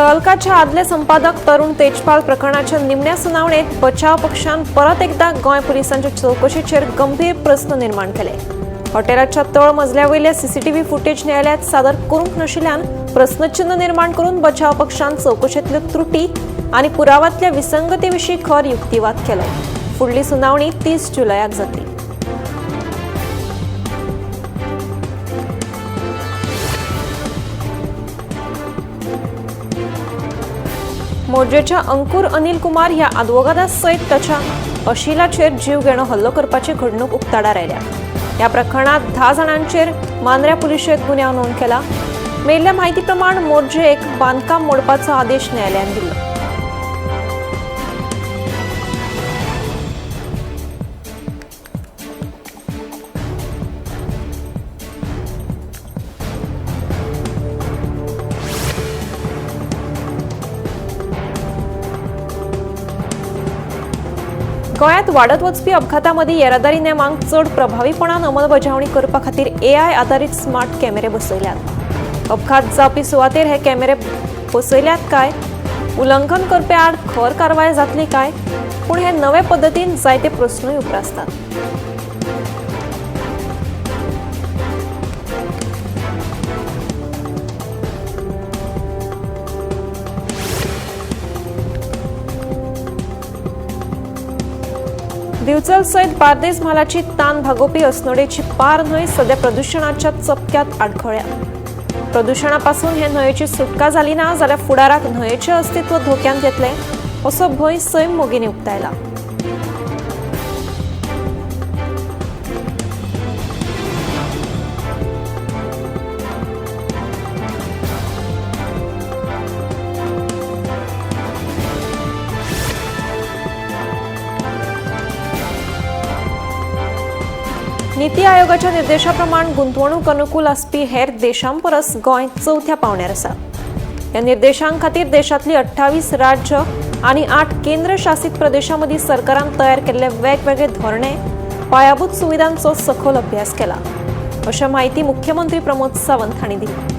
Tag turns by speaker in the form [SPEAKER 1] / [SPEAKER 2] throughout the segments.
[SPEAKER 1] तहलकाचे आदले संपादक तरुण तेजपाल प्रकरणाच्या निमण्या सुनावणेत बचाव पक्षान परत एकदा गोंय पुलिसांच्या चवकशेचेर गंभीर प्रस्न निर्माण केले। हॉटेलाच्या तळ मजल्या वयले सीसीटीव्ही फुटेज न्यायालयात सादर करूंक नाशिल्ल्यान प्रस्नचिन्ह निर्माण करून बचाव पक्षान चवकशेंतल्यो त्रुटी आनी पुरावांतल्या विसंगती विशीं खर युक्तिवाद केलो। फुडली सुनावणी 30 जुलयाक जातली। मोरजेच्या अंकुर अनिल कुमार ह्या आदवोगादा सयत ताच्या अशिलाचेर जीवघेणो हल्लो करपाची घडणूक उक्ताडार आयल्या। ह्या प्रकरणात 10 जाणांचेर मांद्र्या पुलिशेंत गुन्यांव नोंद केला। मेळिल्ल्या म्हायती प्रमाण मोरजे एक बांदकाम मोडपाचो आदेश न्यायालयान दिलो। गोंयांत वाडत वचपी अपघातां मदीं येरादारी नेमांक चड प्रभावीपणान अंमलबजावणी करपा खातीर एआय आदारीत स्मार्ट कॅमेरे बसयल्यात। अपघात जावपी सुवातेर हे कॅमेरे बसयल्यात काय, उल्लंघन करपी आड खर कारवाय जातली काय, पूण हे नवे पद्दतीन जायते प्रस्नूय उप्रासतात। दिवचल सयत बार्देस म्हालाची तान भागोवपी अस्नोडेची पार न्हंय सध्या प्रदुशणाच्या चपक्यात आडखळ्या। प्रदुशणापासून हे न्हंयेची सुटका जाली ना जाल्यार फुडाराक न्हंयेचें अस्तित्व धोक्यांत येतलें असो भंय सैम मोगींनी उक्तायला। नीती आयोगाच्या निर्देशाप्रमाण गुंतवणूक अनुकूल आसपी हेर देशांपरस गोंय चवथ्या पावंड्यार आसा। ह्या निर्देशां खातीर देशांतली 28 राज्य आनी 8 केंद्रशासित प्रदेशां मदीं सरकारान तयार केल्ले वेगवेगळे धोरणे, पायाभूत सुविधांचो सखोल अभ्यास केला, अशा माहिती मुख्यमंत्री प्रमोद सावंत हांणी दिली।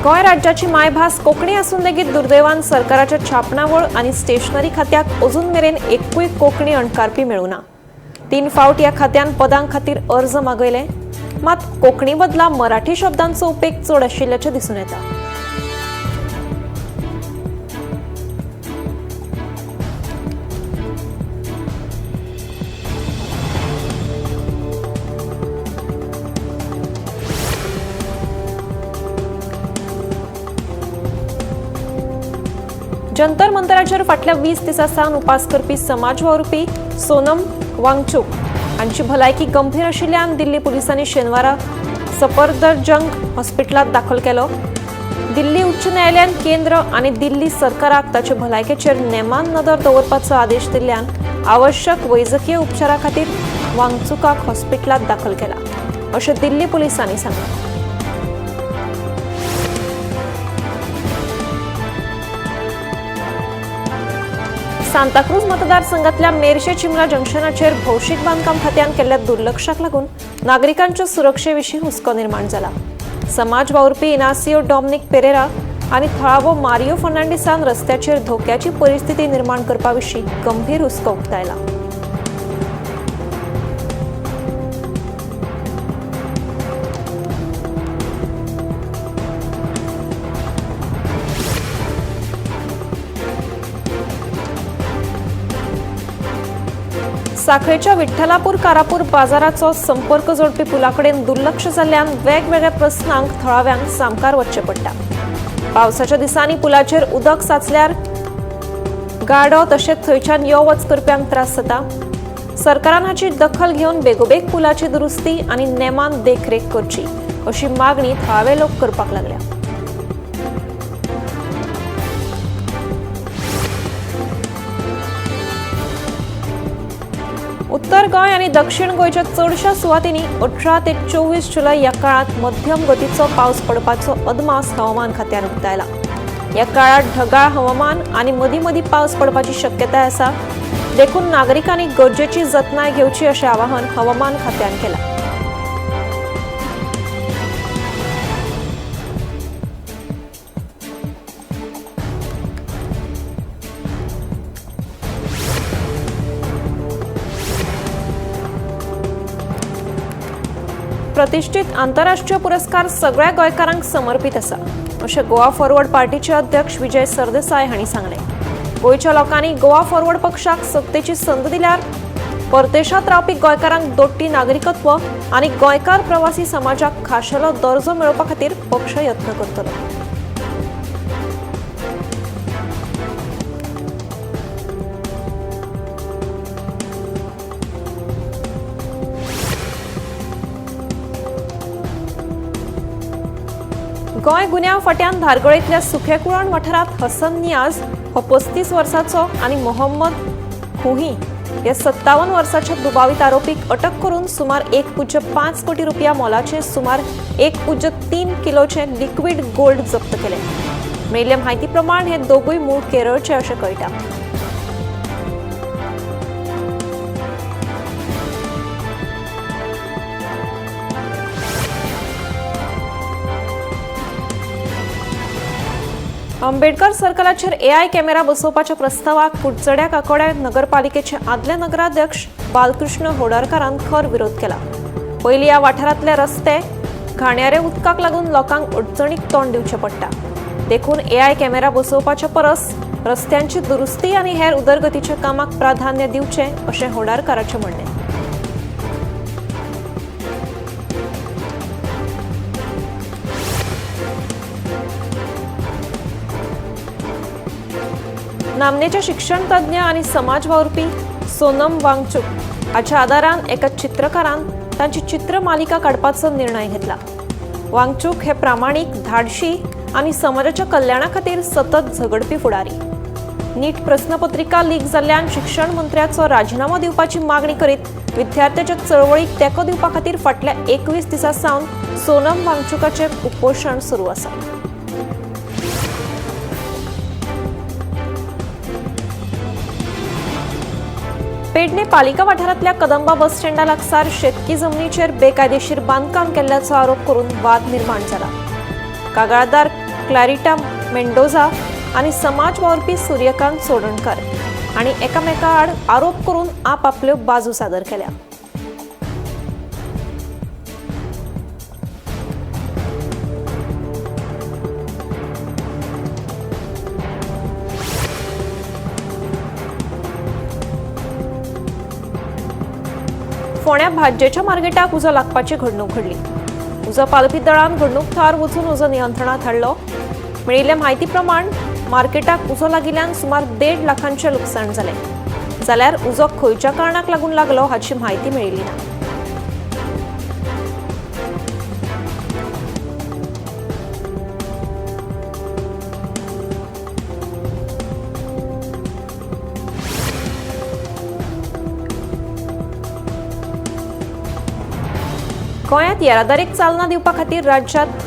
[SPEAKER 1] गोंय राज्याची मायभास कोंकणी आसून लेगीत दुर्दैवान सरकाराच्या छापणावळ आनी स्टेशनरी खात्याक अजून मेरेन एकूय कोंकणी अणकारपी मेळूना। 3 फावट ह्या खात्यान पदां खातीर अर्ज मागयले, मात कोंकणी बदला मराठी शब्दांचो उपेग चड आशिल्ल्याचें दिसून येता। जंतर मंतराचेर फाटल्या 20 दिसां सावन उपास करपी समाज वावुरपी सोनम वांगचूक हांची भलायकी गंभीर आशिल्ल्यान दिल्ली पुलिसांनी शेनवारा सफदरजंग हॉस्पिटलांत दाखल केलो। दिल्ली उच्च न्यायालयान केंद्र आनी दिल्ली सरकाराक ताचे भलायकेचेर नेमान नदर दवरपाचो आदेश दिल्ल्यान आवश्यक वैजकीय उपचारा खातीर वांगचुकाक हॉस्पिटलांत दाखल केला, अशें दिल्ली पुलिसांनी सांगलें। सांताक्रूज मतदारसंघातल्या मेरशे चिमला जंक्शनाचेर भौशीक बांदकाम खात्यान केल्ल्या दुर्लक्षाक लागून नागरिकांच्या सुरक्षेविशीं हुस्को निर्माण जाला। समाज वावुरपी इनासियो डॉमनिक पेरेरा आनी थळावो मारियो फर्नांडीसान रस्त्याचेर धोक्याची परिस्थिती निर्माण करपा विशीं गंभीर हुस्को उक्तायला। साखळेच्या विठ्ठलापूर कारापूर बाजाराचो संपर्क जोडपी पुलाकडेन दुर्लक्ष जाल्ल्यान वेगवेगळ्या प्रस्नांक थळाव्यांक सामकार वचचें पडटा। पावसाच्या दिसांनी पुलाचेर उदक साचल्यार गाडो तशेंच थंयच्यान यो वच करप्यांक त्रास जाता। सरकारान हाची दखल घेवन बेगोबेग पुलाची दुरुस्ती आनी नेमान देखरेख करची अशी मागणी थळावे लोक करपाक लागल्या। उत्तर गोंय आनी दक्षिण गोंयच्या चडशा सुवातींनी 18 ते 24 जुलय ह्या काळांत मध्यम गतीचो पावस पडपाचो अदमास हवामान खात्यान उक्तायला। ह्या काळात ढगाळ हवामान आनी मदीं मदीं पावस पडपाची शक्यताय आसा, देखून नागरिकांनी गरजेची जतनाय घेवची अशें आवाहन हवामान खात्यान केलां। प्रतिष्ठित आंतरराष्ट्रीय पुरस्कार सगळ्या गोंयकारांक समर्पित आसा अशें गोवा फॉरवर्ड पार्टीचे अध्यक्ष विजय सरदेसाय हांणी सांगलें। गोंयच्या लोकांनी गोवा फॉरवर्ड पक्षाक सत्तेची संद दिल्यार परदेशांत रावपी गोंयकारांक दोट्टी नागरिकत्व आनी गोंयकार प्रवासी समाजाक खाशेलो दर्जो मेळोवपा खातीर पक्ष यत्न करतलो। गोंय गुन्यांव फाट्यान धारगळेंतल्या सुखेकुळण वाठारांत हसन नियाज हो 35 वर्सांचो आनी मोहम्मद खुही ह्या 57 वर्सांच्या दुबावीत आरोपीक अटक करून सुमार 1.5 कोटी रुपया मोलाचे सुमार 1.3 किलोचे लिक्विड गोल्ड जप्त केले। मेळिल्ले म्हायती प्रमाण हे दोगूय मूळ केरळचे अशें कळटा। आंबेडकर सर्कलाचेर एआय कॅमेरा बसोवपाच्या प्रस्तावाक कुडचड्या काकोड्या नगरपालिकेचे आदले नगराध्यक्ष बालकृष्ण होडारकारान खर विरोध केला। पयलीं ह्या वाठारांतले रस्ते घाणयारे उदकाक लागून लोकांक अडचणीक तोंड दिवचें पडटा, देखून एआय कॅमेरा बसोवपाच्या परस रस्त्यांची दुरुस्ती आनी हेर उदरगतीच्या कामाक प्राधान्य दिवचें अशें होडारकाराचें म्हणणें। नामनेचे शिक्षणतज्ञ आनी समाज वावुरपी सोनम वांगचूक हाच्या आदारान एका चित्रकारान तांची चित्रमालिका काडपाचो निर्णय घेतला। वांगचूक हे प्रामाणीक, धाडशी आनी समाजाच्या कल्याणा खातीर सतत झगडपी फुडारी। नीट प्रस्नपत्रिका लीक जाल्ल्यान शिक्षण मंत्र्याचो राजिनामो दिवपाची मागणी करीत विद्यार्थ्याच्या चळवळीक तेंको दिवपा खातीर फाटल्या 21 दिसां सावन सोनम वांगचुकाचें उपोशण सुरू आसा। पेडणे पालिका वाठारांतल्या कदंबा बस स्टँडा लागसार शेतकी जमनीचेर बेकायदेशीर बांदकाम केल्ल्याचो आरोप करून वाद निर्माण जाला। कागाळदार क्लॅरिटा मेंडोजा आनी समाज वावुरपी सूर्यकांत चोडणकर आनी एकामेका आड आरोप करून आपापल्यो बाजू सादर केल्या। फोंड्या भाज्जेच्या मार्केटाक उजो लागपाची घडणूक घडली। उजो पालपी दळान घडणूक थळार वचून उजो नियंत्रणात हाडलो। मेळिल्ले म्हायती प्रमाण मार्केटाक उजो लागिल्ल्यान सुमार 1.5 लाखांचें लुकसाण जालें, जाल्यार उजो खंयच्या कारणाक लागून लागलो हाची म्हायती मेळिल्ली ना। गोंयांत येरादारीक चालना दिवपा खातीर राज्यांत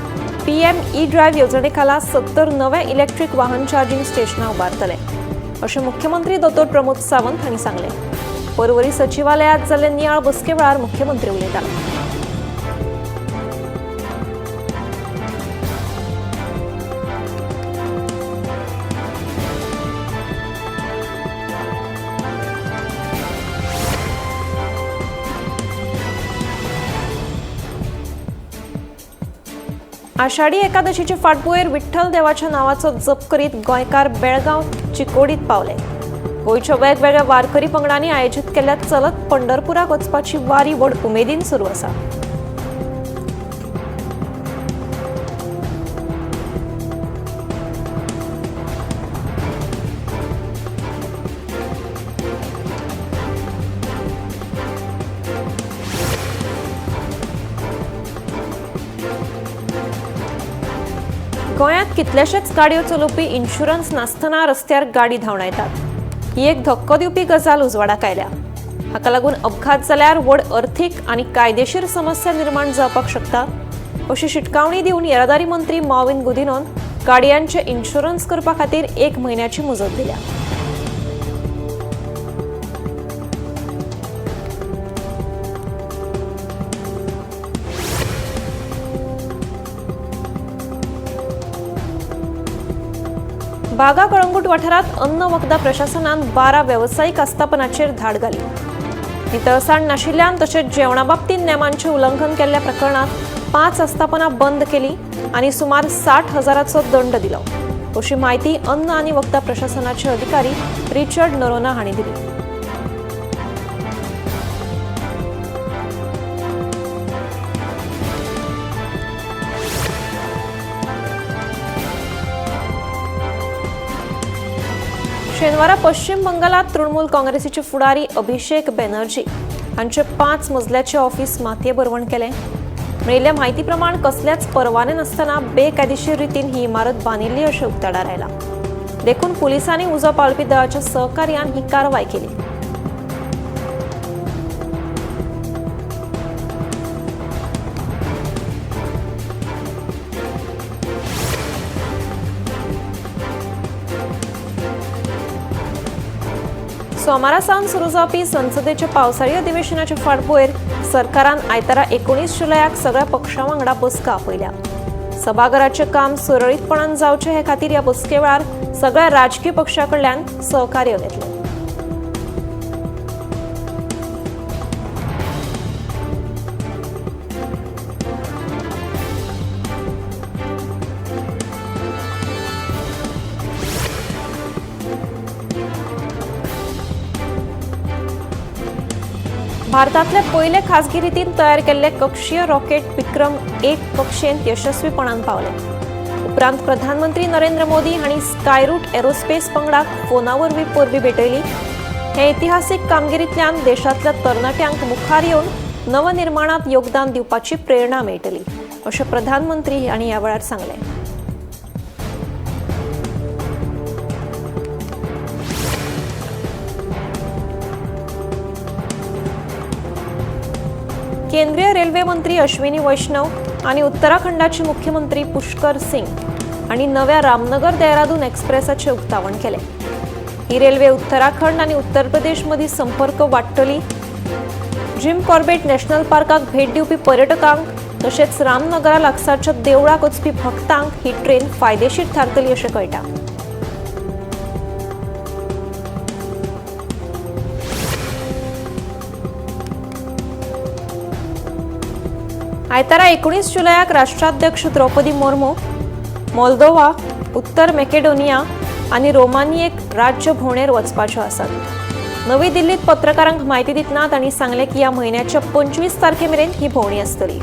[SPEAKER 1] पीएम ई ड्रायव्ह येवजणे खाला 70 नवे इलेक्ट्रीक वाहन चार्जिंग स्टेशनां उबारतले अशें मुख्यमंत्री दोतोर प्रमोद सावंत हांणी सांगलें। पर्वरी सचिवालयांत जाल्ले नियाळ बसके वेळार मुख्यमंत्री उलयताले। आषाढी एकादशीचे फाटभुंयेर विठ्ठल देवाच्या नावाचो जप करीत गोंयकार बेळगांव चिकोडीत पावले। गोंयच्या वेगवेगळ्या वारकरी पंगडांनी आयोजीत केल्ल्या चलत पंढरपुराक वचपाची वारी व्हड उमेदीन सुरू आसा। गोंयांत कितलेशेच गाडयो चलोवपी इन्शुरन्स नासतना रस्त्यार गाडी धांवडायतात ही एक धक्को दिवपी गजाल उजवाडाक आयल्या। हाका लागून अपघात जाल्यार व्हड अर्थीक आनी कायदेशीर समस्या निर्माण जावपाक शकता अशी शिटकावणी दिवन येरादारी मंत्री मॉविन गुदिनोन गाडयांचे इन्शुरन्स करपा खातीर 1 म्हयन्याची मुजत दिल्या. बागा कळंगूट वाठारांत अन्न वखदां प्रशासनान 12 वेवसायीक आस्थापनाचेर धाड घाली. नितळसाण नाशिल्ल्यान तशेंच जेवणा बाबतींत नेमांचें उल्लंघन केल्ल्या प्रकरणांत 5 आस्थापनां बंद केली आनी सुमार 60,000चो दंड दिलो, अशी म्हायती अन्न आनी वखदां प्रशासनाचे अधिकारी रिचर्ड नरोना हांणी दिली. शेनवारा पश्चिम बंगालात तृणमूल काँग्रेसीचे फुडारी अभिषेक बॅनर्जी हांचे 5 मजल्याचे ऑफिस मातये भरवण केलें. मेळिल्ल्या म्हायती प्रमाण कसल्याच परवाने नासतना बेकायदेशीर रितीन ही इमारत बांदिल्ली अशें उक्ताडार आयलां. देखून पुलिसांनी उजो पालोवपी दळाच्या सहकार्यान ही कारवाय केली. सोमारा सावन सुरू जावपी संसदेच्या पावसाळी अधिवेशनाचे फाटभुंयेर सरकारान आयतारा 19 जुलयाक सगळ्या पक्षां वांगडा बसका आपयल्या. सभाघराचें काम सुरळीतपणान जावचें हे खातीर ह्या बसके वेळार सगळ्या राजकीय पक्षां कडल्यान सहकार्य घेतलें. भारतांतले पयले खासगी रितीन तयार केल्ले कक्षीय रॉकेट विक्रम 1 कक्षेंत यशस्वीपणान पावले. उपरांत प्रधानमंत्री नरेंद्र मोदी हांणी स्कायरूट एरोस्पेस पंगडाक फोना वरवीं परबीं भेटयली. हे इतिहासीक कामगिरींतल्यान देशांतल्या तरणाट्यांक मुखार येवन नवनिर्माणांत योगदान दिवपाची प्रेरणा मेळटली अशें प्रधानमंत्री हांणी ह्या वेळार सांगलें. केंद्रीय रेल्वे मंत्री अश्विनी वैष्णव आणि उत्तराखंडाचे मुख्यमंत्री पुष्कर सिंग आणि नव्या रामनगर देहरादून एक्सप्रेसाचे उक्तावण केले. ही रेल्वे उत्तराखंड आणि उत्तर प्रदेश मदीं संपर्क वाडटली. जिम कॉर्बेट नॅशनल पार्काक भेट दिवपी पर्यटकांक तशेंच रामनगरा लागसारच्या देवळाक वचपी भक्तांक ही ट्रेन फायदेशीर थारतली अशें कळटा. आयतारा 19 जुलयाक राष्ट्राध्यक्ष द्रौपदी मुर्मू मोल्दोवा, उत्तर मॅकेडोनिया आनी रोमानियेक राज्य भोंवडेर वचपाच्यो आसात. नवी दिल्लीत पत्रकारांक म्हायती दितना तांणी सांगलें की ह्या म्हयन्याच्या 25 तारखे मेरेन ही भोंवडी आसतली.